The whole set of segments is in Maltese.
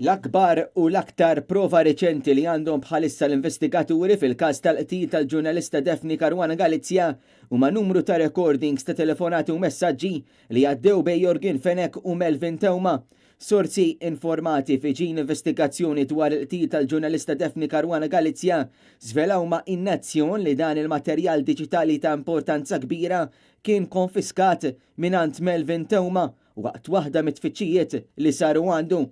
L-akbar u l-aktar prova riċenti li għandhom bħalissa l-investigaturi fil-każ tal-qtil tal-ġurnalista Daphne Caruana Galizia huma numru ta' recordings ta' telefonati u messaġġi li għaddew bejn Yorgen Fenech u Melvin Theuma. Sorsi informati viċin l-investigazzjoni dwar il-qtil tal-ġurnalista Daphne Caruana Galizia żvelaw ma' In-Nazzjon li dan il-materjal diġitali ta' importanza kbira kien konfiskat mingħand Melvin Theuma waqt waħda mit-tfittxijiet li saru għandu.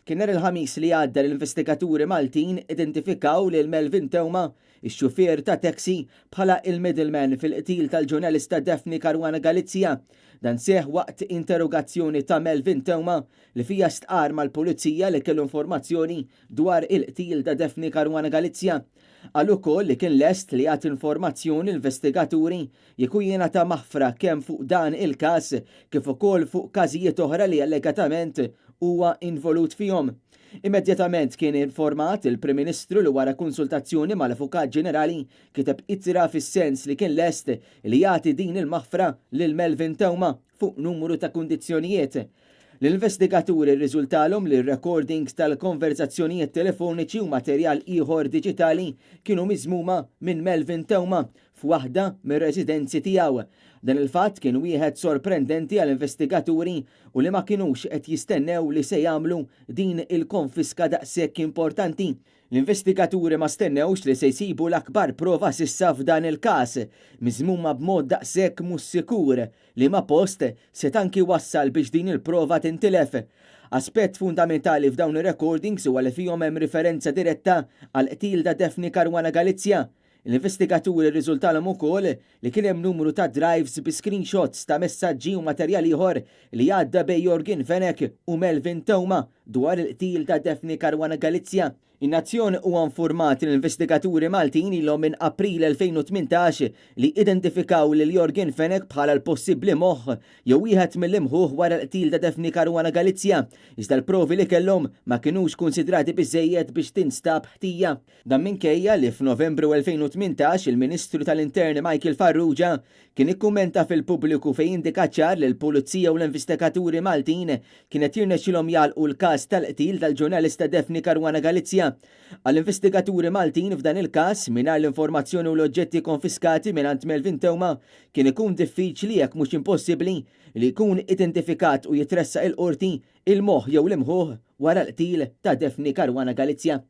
Kien nhar il-Ħamis li għadda li l-investigaturi Maltin identifikaw lil Melvin Theuma, ix-xufier ta' taxi, bħala il-middleman fil-qtil tal-ġurnalista Daphne Caruana Galizia. Dan seħħ waqt interrogazzjoni ta' Melvin Theuma li fiha stqarr mal-Pulizija li kellu informazzjoni dwar il-qtil ta' Daphne Caruana Galizia. Qal ukoll li kien lest li jagħti informazzjoni l-investigaturi jekk hu jingħata maħfra kemm fuq dan il-każ kif ukoll fuq każijiet oħra li allegatament huwa involut fihom. Immedjatament kien informat il-Prim Ministru li wara konsultazzjoni mal-Avukat Ġenerali kiteb ittra fis-sens li kien lest li jagħti din il-maħfra lil Melvin Theuma fuq numru ta' kundizzjonijiet. L-investigaturi rriżultalhom li r-recordings tal-konverzazzjonijiet telefoniċi u materjal ieħor diġitali kienu miżmuma minn Melvin Theuma f'waħda mir-residenzi tiegħu. Dan il-fatt kien wieħed sorprendenti għall-investigaturi u li ma kinux qed jistennew li se jagħmlu din il-konfiska daqshekk importanti. L-investigaturi ma stennewx li se jsibu l-akbar prova s'issa f'dan il-każ, miżmuma b'mod daqshekk mhux sikur, liema post seta' anki wassal biex din il-prova tintilef. Aspett fundamentali f'dawn ir-recordings huwa li fihom hemm riferenza diretta għall-qtil ta' Daphne Caruana Galizia. L-investigaturi rriżultalhom ukoll li kien hemm numru ta' drives bi screenshots ta' messaġġi u materjal ieħor li għadda bejn Yorgen Fenech u Melvin Theuma dwar il-qtil ta' Daphne Caruana Galizia. In-Nazzjon huwa infurmat li l-investigaturi Maltin ilhom minn April 2018 li identifikaw lil Yorgen Fenech bħala l-possibbli moħħ jew wieħed mill-imħuħ wara l-qtil ta' Daphne Caruana Galizia, iżda l-provi li kellhom ma kinux kunsidrati biżżejjed biex tinstab ħtija. Dan minkejja li f'Novembru 2018 il-Ministru tal-Intern Michael Farrugia kien ikkummenta fil-pubbliku fejn indika ċar li l-Pulizija u l-investigaturi Maltin kien qed jirnexxilhom jagħlqu l-każ tal-qtil tal-ġurnalista Daphne Caruana Galizia. Għall-investigaturi Maltin f'dan il-każ, mingħajr l-informazzjoni u l-oġġetti konfiskati mingħand Melvin Theuma, kien ikun diffiċli jekk mhux impossibbli li jkun identifikat u jitressaq il-Qorti il-moħħ jew l-imħuħ wara l-qtil ta' Daphne Caruana Galizia.